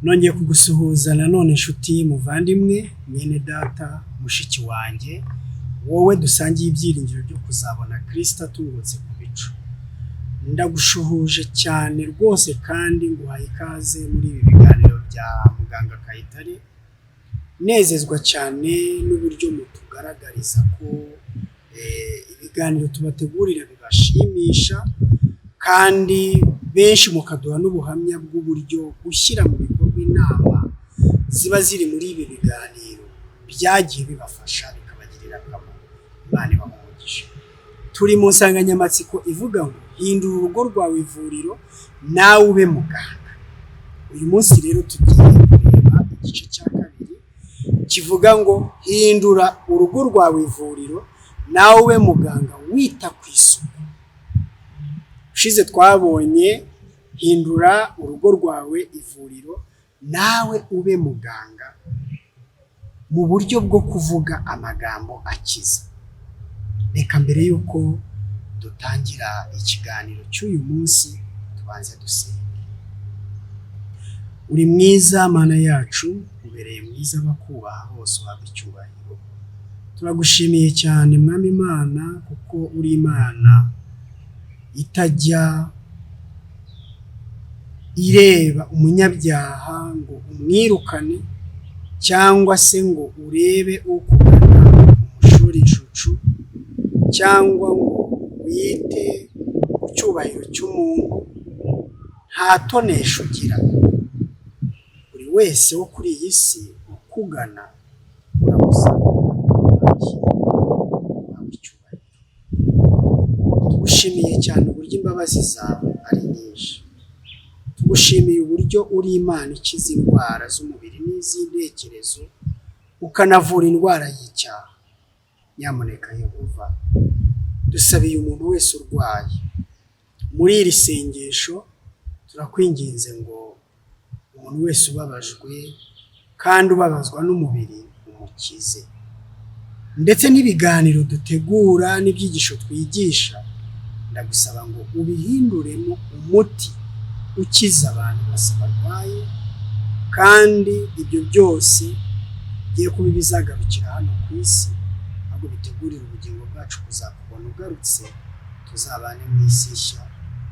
Nongeye kugusuhuza nanone inshuti muvandimwe, mwene data, mushiki wanjye, wowe dusangiye ibyiringiro byo kuzabona Kristo atungutse ku bicu. Ndagushuhuje cyane rwose kandi nguhaye ikaze muri ibi biganiro bya muganga Kayitare, nezezwa cyane n'uburyo mutugaragariza ko ibiganiro tubategurira bibashimisha kandi benshi mukaduha n'ubuhamya bw'uburyo gushyira mu bikorwa inama ziba ziri muri ibi biganiro byagiye bibafasha bikabagirira akamaro. Imana ibahe umugisha. Turi mu nsanganyamatsiko ivuga ngo hindura urugo rwawe ivuriro nawe ube muganga. Uyu munsi rero tugiye kureba igice cya kabiri kivuga ngo hindura urugo rwawe ivuriro nawe ube muganga wita ku isuku. Ushize twabonye hindura urugo rwawe ivuriro nawe ube muganga mu buryo bwo kuvuga amagambo akiza. Reka mbere y'uko dutangira ikiganiro cy'uyu munsi tubanze dusenge. Uri mwiza Mana yacu, ubereye mwiza abakubaha bose uhabwa icyubahiro. Turagushimiye cyane Mwami Imana kuko uri Imana itajya ireba umunyabyaha ngo umwirukane cyangwa se ngo urebe ukugana umushuri inshucu cyangwa ngo wite ku cyubahiro cy'umuntu, nta tonesha ugira. Buri wese wo kuri iyi si ukugana uramusanga kandi ukamwakira, uhabwa icyubahiro. Tugushimiye cyane uburyo imbabazi zawe ari nyinshi. Tugushimiye uburyo uri Imana ikiza indwara z'umubiri n'iz'intekerezo, ukanavura indwara y'icyaha. Nyamuneka Yehova, dusabiye umuntu wese urwaye. Muri iri sengesho turakwinginze ngo umuntu wese ubabajwe kandi ubabazwa n'umubiri umukize. Ndetse n'ibiganiro dutegura n'ibyigisho twigisha, ndagusaba ngo ubihinduremo umuti ukiza abantu bose barwaye, kandi ibyo byose bigiye kuba ibizagarukira hano ku isi, ahubwo bitegurire ubugingo bwacu kuzakubona ugarutse, tuzabane mu isi nshya,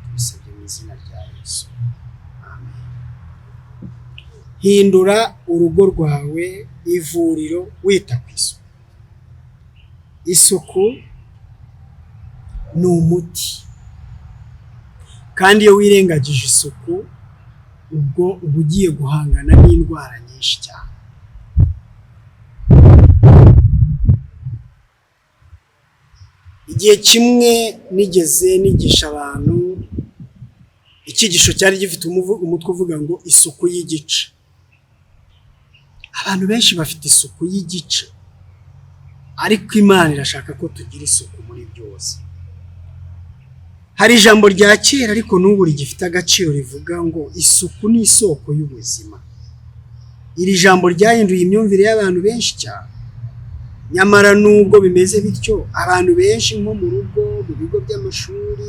tubisabye mu izina rya Yesu. Amen. Hindura urugo rwawe ivuriro wita ku isuku. Isuku ni umuti, kandi iyo wirengagije isuku ubwo uba ugiye guhangana n'indwara nyinshi cyane. Igihe kimwe nigeze nigisha abantu icyigisho cyari gifite umutwe uvuga ngo isuku y'igice. Abantu benshi bafite isuku y'igice, ariko Imana irashaka ko tugira isuku muri byose. Hari ijambo rya kera ariko n'ubu rigifite agaciro rivuga ngo isuku ni isoko y'ubuzima. Iri jambo ryahinduye imyumvire y'abantu benshi cyane. Nyamara nubwo bimeze bityo, abantu benshi nko mu rugo, mu bigo by'amashuri,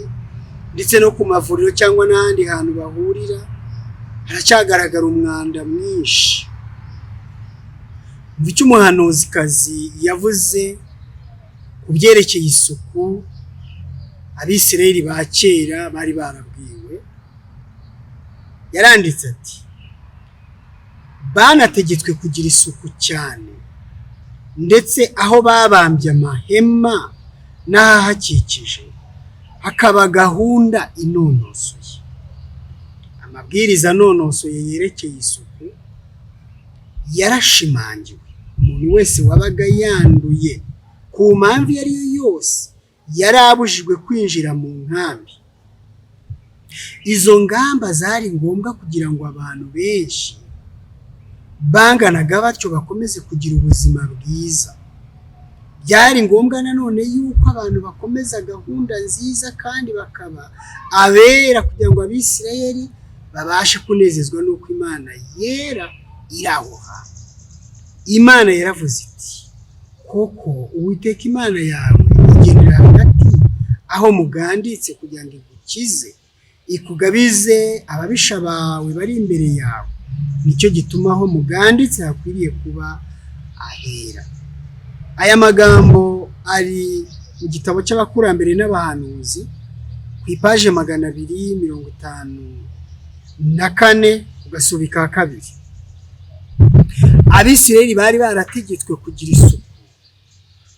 ndetse no ku mavuriro cyangwa n'ahandi hantu bahurira, haracyagaragara umwanda mwinshi. Umva icyo umuhanuzikazi yavuze ku byerekeye isuku Abisirayeli ba kera bari barabwiwe. Yaranditse ati banategetswe kugira isuku cyane, ndetse aho babambye amahema n'ahahakikije hakaba gahunda inonosoye. Amabwiriza anonosoye yerekeye isuku yarashimangiwe. Umuntu wese wabaga yanduye ku mpamvu iyo ari yo yose yari abujijwe kwinjira mu nkambi. Izo ngamba zari ngombwa kugira ngo abantu benshi banganaga batyo bakomeze kugira ubuzima bwiza. Byari ngombwa nanone yuko abantu bakomeza gahunda nziza kandi bakaba abera kugira ngo Abisirayeli babashe kunezezwa n'uko Imana yera iri aho hantu. Imana yaravuze iti koko Uwiteka Imana yawe igendera hagati aho muganditse kugira ngo igukize, ikugabize ababisha bawe bari imbere yawe. Nicyo gituma aho muganditse hakwiriye kuba ahera. Aya magambo ari mu gitabo cy'Abakurambere n'Abahanuzi ku ipaje 254 ugasubika kabiri. Abisirayeli bari barategetswe kugira isuku,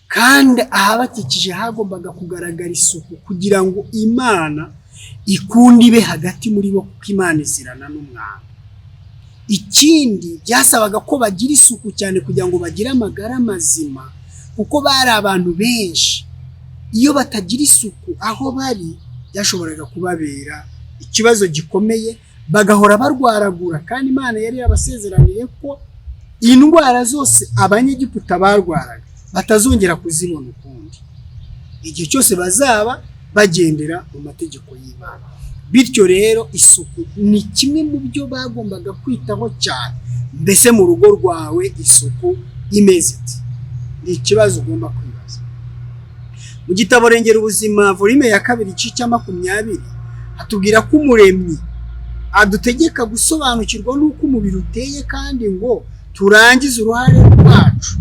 kandi ahabakikije hagombaga kugaragara isuku kugira ngo Imana ikunde ibe hagati muri bo, kuko Imana izirana n'umwanda. Ikindi, byasabaga ko bagira isuku cyane kugira ngo bagire amagara mazima, kuko bari abantu benshi. Iyo batagira isuku aho bari, byashoboraga kubabera ikibazo gikomeye, bagahora barwaragura. Kandi Imana yari yabasezeraniye ko indwara zose Abanyegiputa barwaraga batazongera kuzibona ukundi igihe cyose bazaba bagendera mu mategeko y'Imana. Bityo rero, isuku ni kimwe mu byo bagombaga kwitaho cyane. Mbese mu rugo rwawe isuku imeze ite? Ni ikibazo ugomba kwibaza. Mu gitabo Rengera Ubuzima, volume ya 2, igice cya 20, hatubwira ko Umuremyi adutegeka gusobanukirwa n'uko umubiri uteye, kandi ngo turangize uruhare rwacu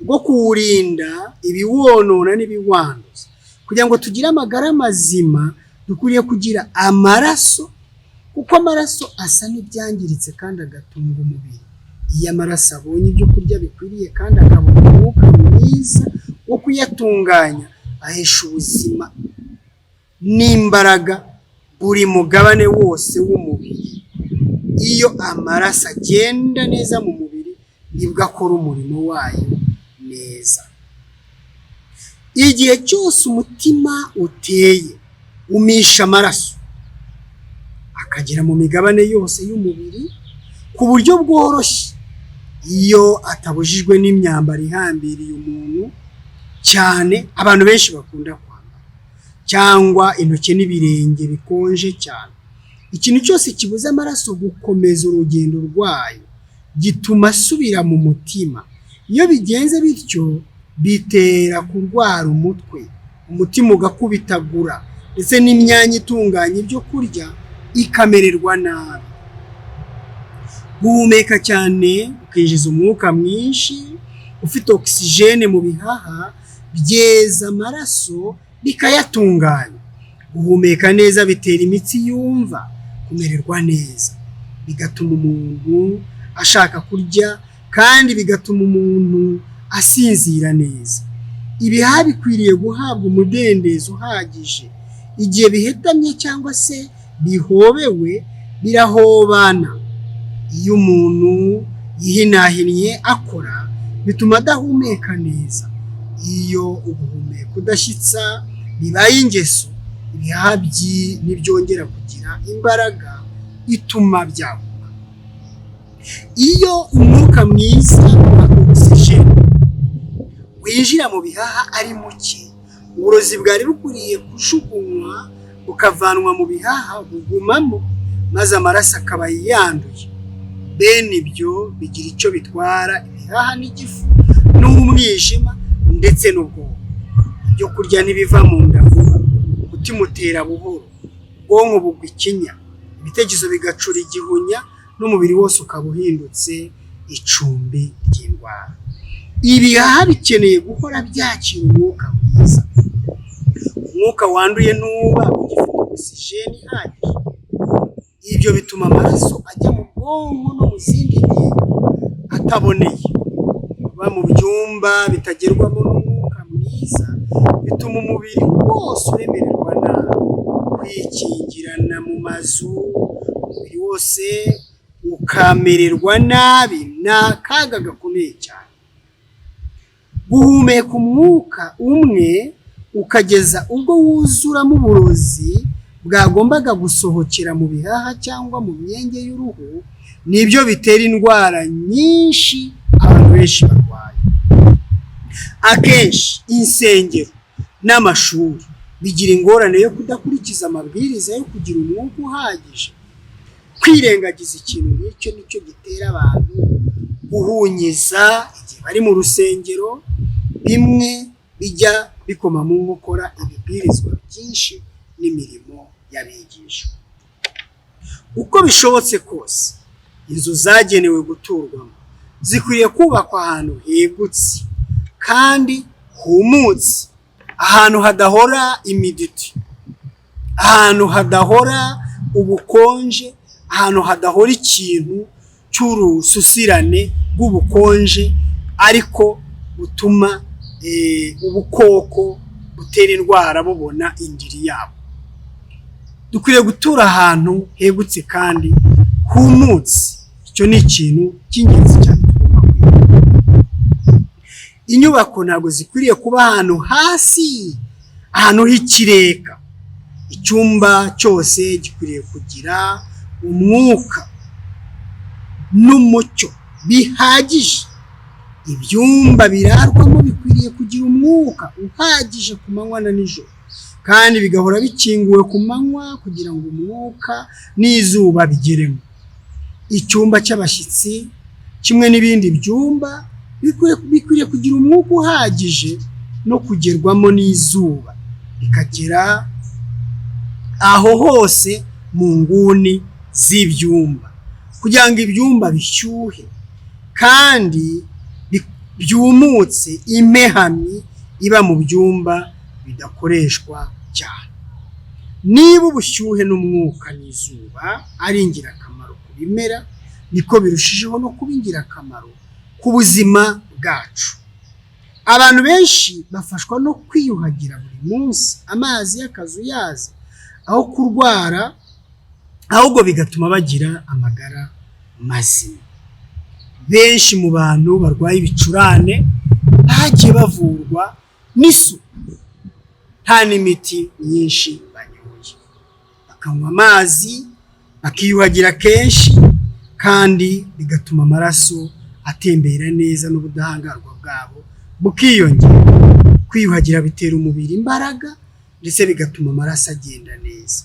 rwo kuwurinda ibiwonona n'ibiwanduza. Kugira ngo tugire amagara mazima, dukwiriye kugira amaraso, kuko amaraso asa n'ibyangiritse kandi agatunga umubiri. Iyo amaraso abonye ibyo kurya bikwiriye kandi akabona umwuka mwiza wo kuyatunganya, ahesha ubuzima n'imbaraga buri mugabane wose w'umubiri. Iyo amaraso agenda neza mu mubiri, nibwo akora umurimo wayo neza. Igihe cyose umutima uteye, umisha amaraso akagera mu migabane yose y'umubiri ku buryo bworoshye, iyo atabujijwe n'imyambaro ihambiriye umuntu cyane abantu benshi bakunda kwambara, cyangwa intoki n'ibirenge bikonje cyane. Ikintu cyose kibuza amaraso gukomeza urugendo rwayo gituma asubira mu mutima. Iyo bigenze bityo, bitera kurwara umutwe, umutima ugakubitagura, ndetse n'imyanya itunganya ibyo kurya ikamererwa nabi. Guhumeka cyane ukinjiza umwuka mwinshi ufite ogisijene mu bihaha, byeza amaraso bikayatunganya. Guhumeka neza bitera imitsi yumva kumererwa neza, bigatuma umuntu ashaka kurya, kandi bigatuma umuntu asinzira neza. Ibihaha bikwiriye guhabwa umudendezo uhagije. Igihe bihetamye cyangwa se bihobewe, birahobana. Iyo umuntu yihinahinnye akora, bituma adahumeka neza. Iyo uguhumeka udashyitsa bibaye ingeso, ibihaha ntibyongera kugira imbaraga ituma byaguka. Iyo umwuka mwiza wa ogisijeni winjira mu bihaha ari muke, uburozi bwari bukwiriye kujugunywa bukavanwa mu bihaha bugumamo, maze amaraso akaba yanduye. Bene ibyo bigira icyo bitwara ibihaha n'igifu n'umwijima ndetse n'ubwonko. Ibyo kurya ntibiva mu nda vuba, umutima utera buhoro, ubwonko bugwa ikinya, ibitekerezo bigacura igihunya, n'umubiri wose ukaba uhindutse icumbi ry'indwara. Ibihaha bikeneye guhora byakira umwuka mwiza. Umwuka wanduye ntuba ugifite ogisijeni ihagije. Ibyo bituma amaraso ajya mu bwonko no mu zindi ngingo ataboneye. Kuba mu byumba bitagerwamo n'umwuka mwiza bituma umubiri wose uremererwa nabi. Kwikingirana mu mazu, umubiri wose ukamererwa nabi, ni akaga gakomeye cyane. Guhumeka umwuka umwe ukageza ubwo wuzuramo uburozi bwagombaga gusohokera mu bihaha cyangwa mu myenge y'uruhu, nibyo bitera indwara nyinshi abantu benshi barwaye. Akenshi insengero n'amashuri bigira ingorane yo kudakurikiza amabwiriza yo kugira umwuka uhagije. Kwirengagiza ikintu nk'icyo nicyo gitera abantu guhunyiza igihe bari mu rusengero, bimwe bijya bikoma mu nkokora ibibwirizwa byinshi n'imirimo y'abigisha. Uko bishobotse kose, Inzu zagenewe guturwamo zikwiriye kubakwa ahantu hegutse kandi humutse, ahantu hadahora imiditi, ahantu hadahora ubukonje, ahantu hadahora ikintu cy'urususirane rw'ubukonje ariko butuma ubukoko butera indwara bubona indiri yabo. Dukwiriye gutura ahantu hegutse kandi humutse. Icyo ni ikintu cy'ingenzi cyane tugomba kwiga. Inyubako ntabwo zikwiriye kuba ahantu hasi, ahantu h'ikireka. Icyumba cyose gikwiriye kugira umwuka n'umucyo bihagije. Ibyumba birarwamo bikwiriye kugira umwuka uhagije ku manywa na nijoro, kandi bigahora bikinguwe ku manywa kugira ngo umwuka n'izuba bigeremo. Icyumba cy'abashyitsi kimwe n'ibindi byumba bikwiriye kugira umwuka uhagije no kugerwamo n'izuba, bikagera aho hose mu nguni z'ibyumba kugira ngo ibyumba bishyuhe kandi byumutse. Impehamyi iba mu byumba bidakoreshwa cyane. Niba ubushyuhe n'umwuka n'izuba ari ingirakamaro ku bimera, niko birushijeho no kuba ingirakamaro ku buzima bwacu. Abantu benshi bafashwa no kwiyuhagira buri munsi amazi y'akazuyazi aho kurwara, ahubwo bigatuma bagira amagara mazima. Benshi mu bantu barwaye ibicurane bagiye bavurwa n'isuku, nta n'imiti myinshi banyoye, bakanywa amazi, bakiyuhagira kenshi, kandi bigatuma amaraso atembera neza n'ubudahangarwa bwabo bukiyongera. Kwiyuhagira bitera umubiri imbaraga ndetse bigatuma amaraso agenda neza.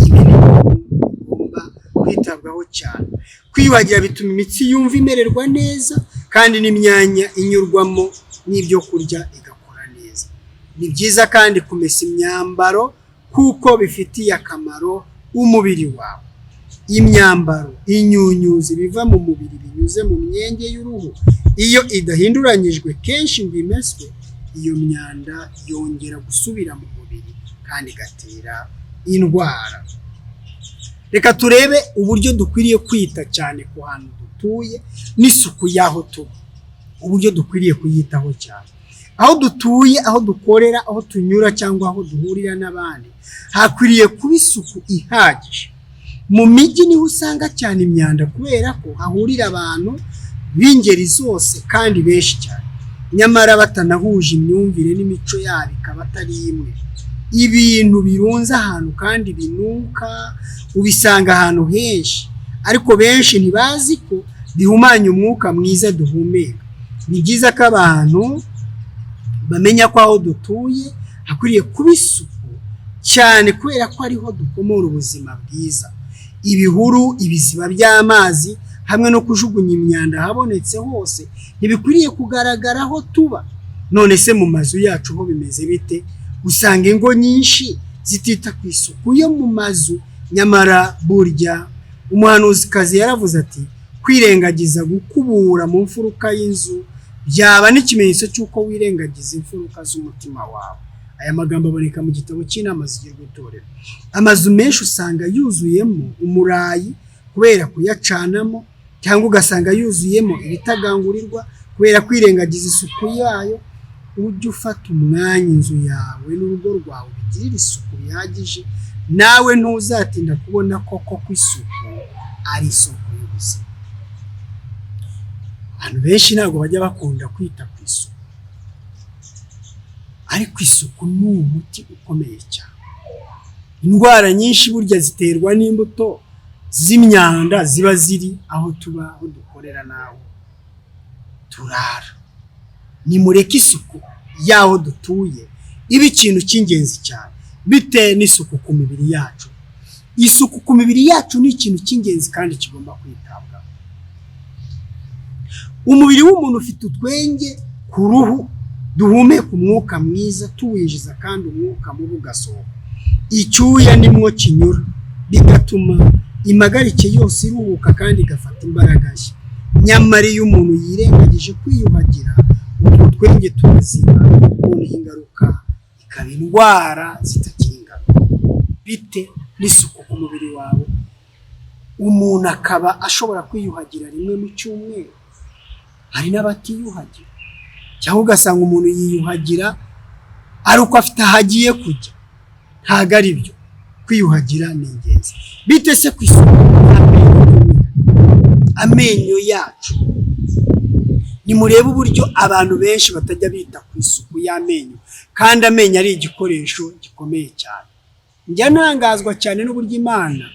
Ibi ni ibintu bigomba kwitabwaho cyane. Kwiyuhagira bituma imitsi yumva imererwa neza, kandi n'imyanya inyurwamo n'ibyo kurya igakora neza. Ni byiza kandi kumesa imyambaro kuko bifitiye akamaro umubiri wawe. Imyambaro inyunyuza ibiva mu mubiri binyuze mu myenge y'uruhu. Iyo idahinduranyijwe kenshi ngo imeswe, iyo myanda yongera gusubira mu mubiri kandi igatera indwara. Reka turebe uburyo dukwiriye kwita cyane ku hantu dutuye n'isuku y'aho tuba, uburyo dukwiriye kuyitaho cyane. Aho dutuye, aho dukorera, aho tunyura cyangwa aho duhurira n'abandi, hakwiriye kuba isuku ihagije. Mu mijyi niho usanga cyane imyanda kubera ko hahurira abantu b'ingeri zose kandi benshi cyane, nyamara batanahuje imyumvire n'imico yabo ikaba atari imwe. Ibintu birunze ahantu kandi binuka ubisanga ahantu henshi, ariko benshi ntibazi ko bihumanya umwuka mwiza duhumeka. Ni byiza ko abantu bamenya ko aho dutuye hakwiriye kuba isuku cyane kubera ko ariho dukomora ubuzima bwiza. Ibihuru, ibiziba by'amazi hamwe no kujugunya imyanda ahabonetse hose ntibikwiriye kugaragara aho tuba. None se mu mazu yacu ho bimeze bite? Usanga ingo nyinshi zitita ku isuku yo mu mazu, nyamara burya umuhanuzikazi yaravuze ati: "Kwirengagiza gukubura mu mfuruka y'inzu byaba n'ikimenyetso cy'uko wirengagiza imfuruka z'umutima wawe." Aya magambo aboneka mu gitabo cy'inama zigirwa itorero. Amazu menshi usanga yuzuyemo umurayi kubera kuyacanamo, cyangwa ugasanga yuzuyemo ibitagangurirwa kubera kwirengagiza isuku yayo. Ujye ufata umwanya inzu yawe n'urugo rwawe bigirire isuku bihagije, nawe ntuzatinda kubona koko ko isuku ari isoko y'ubuzima. Abantu benshi ntabwo bajya bakunda kwita ku isuku, ariko isuku ni umuti ukomeye cyane. Indwara nyinshi burya ziterwa n'imbuto z'imyanda ziba ziri aho tuba, aho dukorera n'aho turara. Nimureke isuku y'aho dutuye ibe ikintu cy'ingenzi cyane, bitewe n'isuku ku mibiri yacu. Isuku ku mibiri yacu ni ikintu cy'ingenzi kandi kigomba kwitabwaho. Umubiri w'umuntu ufite utwenge ku ruhu duhumeka umwuka mwiza tuwinjiza kandi umwuka mubi ugasohoka. Icyuya nimwo kinyura, bigatuma Impagarike yose iruhuka kandi igafata imbaraga nshya. Nyamara iyo umuntu yirengagije kwiyuhagira, utwo twenge turaziba, noneho ingaruka ikaba indwara zitagira ingano. Bite n'isuku ku mubiri wawe? Umuntu akaba ashobora kwiyuhagira rimwe mu cyumweru, hari n'abatiyuhagira, cyangwa ugasanga umuntu yiyuhagira ari uko afite aho agiye kujya. Ntabwo ari byo. Kwiyuhagira ni ingenzi. Bite se ku isuku y'amenyo? Amenyo yacu, nimurebe uburyo abantu benshi batajya bita ku isuku y'amenyo, kandi amenyo ari igikoresho gikomeye cyane. Njya ntangazwa cyane n'uburyo Imana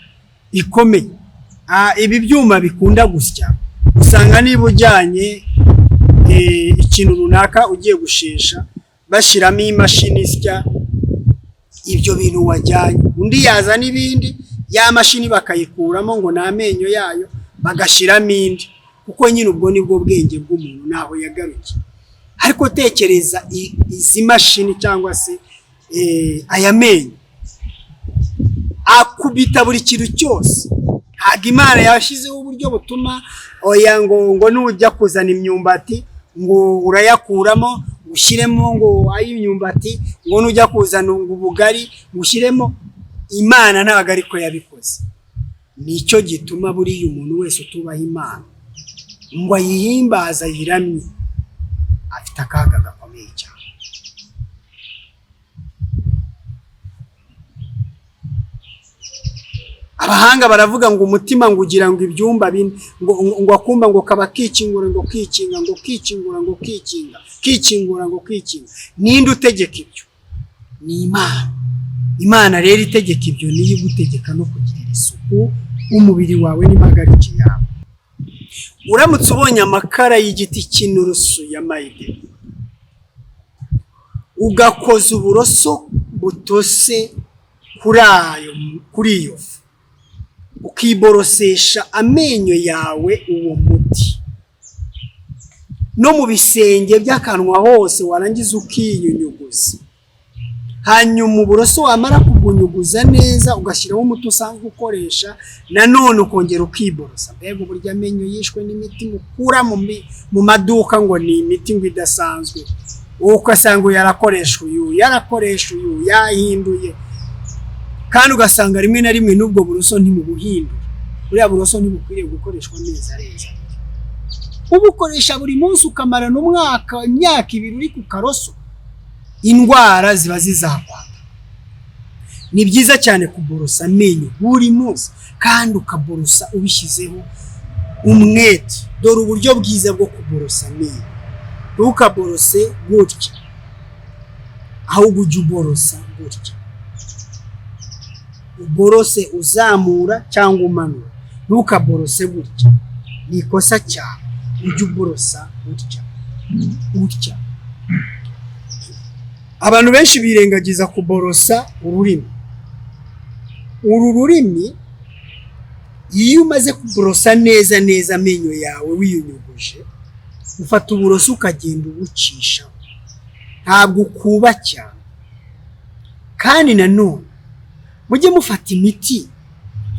ikomeye. Ibi byuma bikunda gusya, usanga niba ujyanye ikintu runaka ugiye gushesha, bashyiramo imashini isya ibyo bintu wajyanye, undi yazana ibindi, ya mashini bakayikuramo ngo ni amenyo yayo, bagashyiramo indi, kuko nyine ubwo nibwo bwenge bw'umuntu, ntaho yagarukiye. Ariko tekereza izi mashini cyangwa se aya menyo akubita buri kintu cyose. Ntabwo Imana yashyizeho uburyo butuma oya ngo nujya kuzana imyumbati ngo urayakuramo ushyiremo ngo ay'imyumbati, ngo nujya kuzana ngo ubugari ngo ushyiremo. Imana ntabwo ariko yabikoze. Nicyo gituma buriya umuntu wese utubaha Imana ngo ayihimbaze, ayiramye, afite akaga gakomeye cyane. Abahanga baravuga ngo umutima ngo ugira ngo ibyumba bine, ngo akumba ngo kaba kikingura ngo kikinga ngo kikingura ngo kikinga kikingura ngo kikinga. Ninde utegeka ibyo? Ni Imana. Imana rero itegeka ibyo, niyo igutegeka no kugirira isuku umubiri wawe n'impagarike yawe. Uramutse ubonye amakara y'igiti cy'inturusu ya mayideni, ugakoza uburoso butose kuri iyo fu, ukiborosesha amenyo yawe uwo muti no mu bisenge by'akanwa hose, warangiza ukiyunyuguza, hanyuma uburoso wamara kubunyuguza neza ugashyiraho umuti usanzwe ukoresha, nanone ukongera ukiborosa. Mbega uburyo amenyo yishwe n'imiti mukura mu maduka ngo ni imiti ngo idasanzwe, ugasanga uyu yarakoresha uyu, yarakoresha uyu, yahinduye, kandi ugasanga rimwe na rimwe n'ubwo buroso ntimubuhindure. Buriya buroso ntibukwiriye gukoreshwa amezi arenze abiri. Ubukoresha buri munsi ukamarana umwaka, imyaka ibiri uri ku karoso, indwara ziba zizakwata. Ni byiza cyane kuborosa amenyo buri munsi, kandi ukaborosa ubishyizeho umwete. Dore uburyo bwiza bwo kuborosa amenyo: ntukaborose gutya, ahubwo ujye uborosa gutya, uborose uzamura cyangwa umanura. Ntukaborose gutya, ni ikosa cyane. Ujye uborosa gutya gutya. Abantu benshi birengagiza kuborosa ururimi. Uru rurimi, iyo umaze kuborosa neza neza amenyo yawe wiyunyuguje, ufata uburoso ukagenda ubucishaho, ntabwo ukuba cyane. Kandi nanone mujye mufata imiti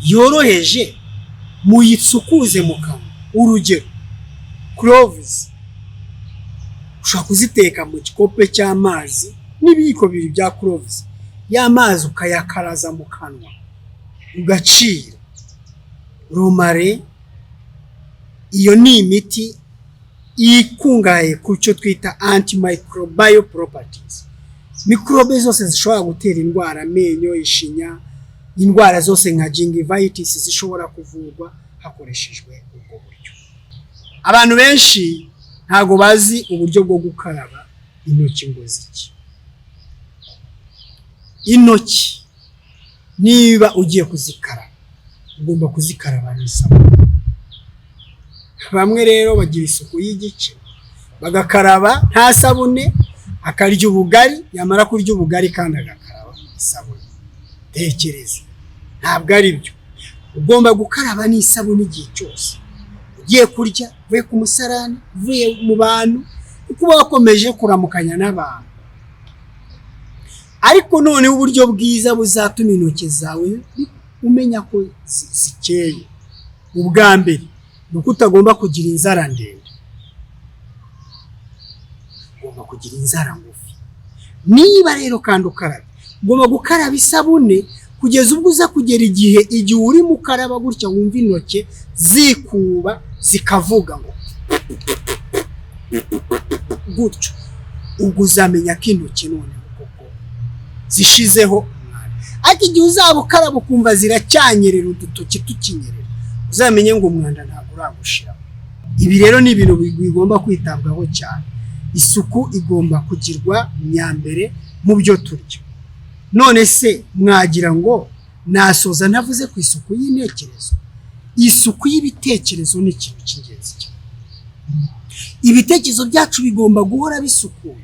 yoroheje muyisukuze mu kanwa. Urugero, cloves ushobora kuziteka mu gikope cy'amazi n'ibiyiko bibiri bya cloves, ya mazi ukayakaraza mu kanwa ugacira. Romarin, iyo ni imiti ikungahaye ku cyo twita antimicrobial properties. Mikorobe zose zishobora gutera indwara amenyo, ishinya, indwara zose nka gingivitis zishobora kuvurwa hakoreshejwe ubwo buryo. Abantu benshi ntabwo bazi uburyo bwo gukaraba intoki ngo zike. Intoki niba ugiye kuzikaraba, ugomba kuzikaraba n'isabune. Bamwe rero bagira isuku y'igice, bagakaraba nta sabune, akarya ubugari, yamara kurya ubugari kandi agakaraba isabune. Tekereza, ntabwo ari byo. Ugomba gukaraba n'isabune igihe cyose ugiye kurya, uvuye ku musarani, uvuye mu bantu, kuko uba wakomeje kuramukanya n'abantu. Ariko noneho uburyo bwiza buzatuma intoki zawe umenya ko zikeye. Ubwa mbere ni uko utagomba kugira inzara ndende, ugomba kugira inzara ngufi. Niba rero kandi ukaraba, ugomba gukaraba isabune kugeza ubwo uza kugera igihe urimo ukaraba gutya wumva intoki zikuba zikavuga ngo gutyo, ubwo uzamenya ko intoki noneho koko zishizeho umwanda. Ariko igihe uzaba ukaraba ukumva ziracyanyerera, udutoki tukinyerera, uzamenye ngo umwanda ntabwo uragushiraho. Ibi rero ni ibintu bigomba kwitabwaho cyane. Isuku igomba kugirwa nyambere mu byo turya. None se mwagira ngo nasoza ntavuze ku isuku y'intekerezo? Isuku y'ibitekerezo ni ikintu cy'ingenzi cyane. Ibitekerezo byacu bigomba guhora bisukuye,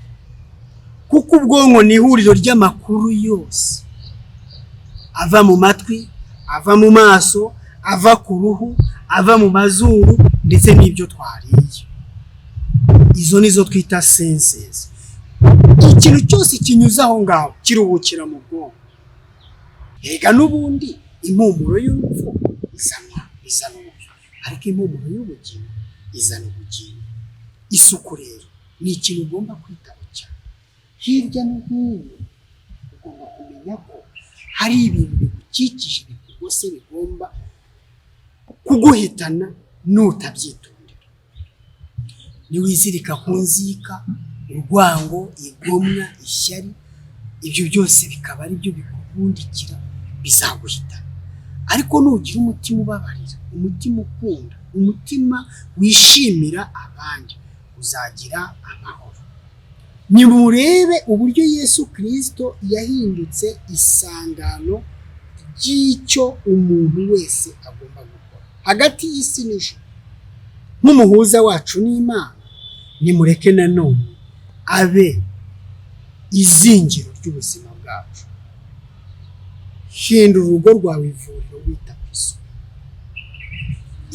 kuko ubwonko ni ihuriro ry'amakuru yose ava mu matwi, ava mu maso, ava ku ruhu, ava mu mazuru, ndetse n'ibyo twariye. Izo nizo twita senses. Ikintu cyose kinyuze aho ngaho kiruhukira mu bwonko. Erega n'ubundi impumuro y'urupfu izana urupfu, ariko impumuro y'ubugingo izana ubugingo. Isuku rero ni ikintu ugomba kwitaho cyane. Hirya no hino ugomba kumenya ko hari ibintu bigukikije, bikugose, bigomba kuguhitana nutabyitondera. Niwizirika ku nzika, urwango, igomwa, ishyari, ibyo byose bikaba ari byo bikubundikira, bizaguhitana. Ariko nugira umutima ubabarira, umutima ukunda, umutima wishimira abandi, uzagira amahoro. Nimurebe uburyo Yesu Kirisito yahindutse isangano ry'icyo umuntu wese agomba gukora hagati y'isi n'ijuru, nk'umuhuza wacu n'Imana. Nimureke nanone abe izingiro ry'ubuzima bwacu. Hindura urugo rwawe ivuriro wita ku isuku.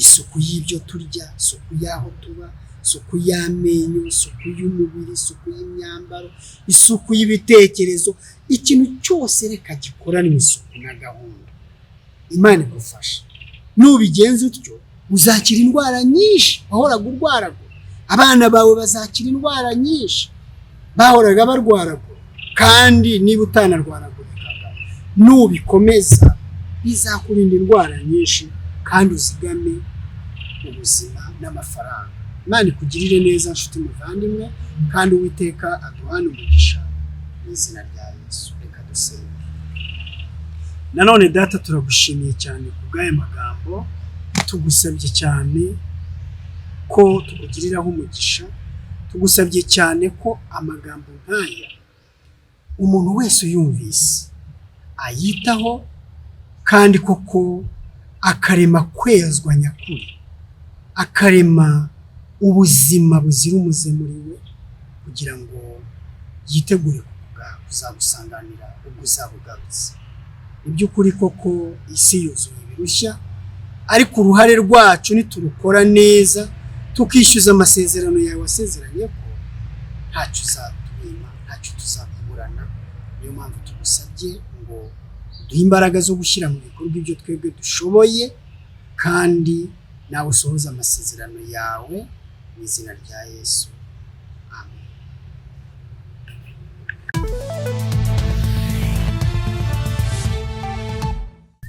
Isuku y'ibyo turya, isuku y'aho tuba, isuku y'amenyo, isuku y'umubiri, isuku y'imyambaro, isuku y'ibitekerezo, ikintu cyose reka gikoranwe isuku na gahunda. Imana igufasha. Nubigenza utyo uzakira indwara nyinshi wahoraga urwaragura, abana bawe bazakira indwara nyinshi bahoraga barwaragura, kandi niba utanarwaragurikaga nubikomeza bizakurinda indwara nyinshi kandi uzigame ubuzima n'amafaranga. Imana ikugirire neza nshuti muvandimwe, kandi Uwiteka aduhane umugisha mu izina rya Yesu. Reka dusenge. Nanone Data, turagushimiye cyane ku bw'aya magambo, tugusabye cyane ko tukugiriraho umugisha, tugusabye cyane ko amagambo nk'aya umuntu wese uyumvise ayitaho, kandi koko akarema kwezwa nyakuri, akarema ubuzima buzira umuze muri we, kugira ngo yitegure kuzagusanganira ubwo uzaba ugarutse. Mu by'ukuri koko isi yuzuye ibirushya, ariko uruhare rwacu niturukora neza, tukishyuza amasezerano yawe wasezeranye ko ntacyo uzatwima, ntacyo tuzakuburana. Niyo mpamvu tugusabye ngo uduhe imbaraga zo gushyira mu bikorwa ibyo twebwe dushoboye, kandi nawe usohoze amasezerano yawe mu izina rya Yesu.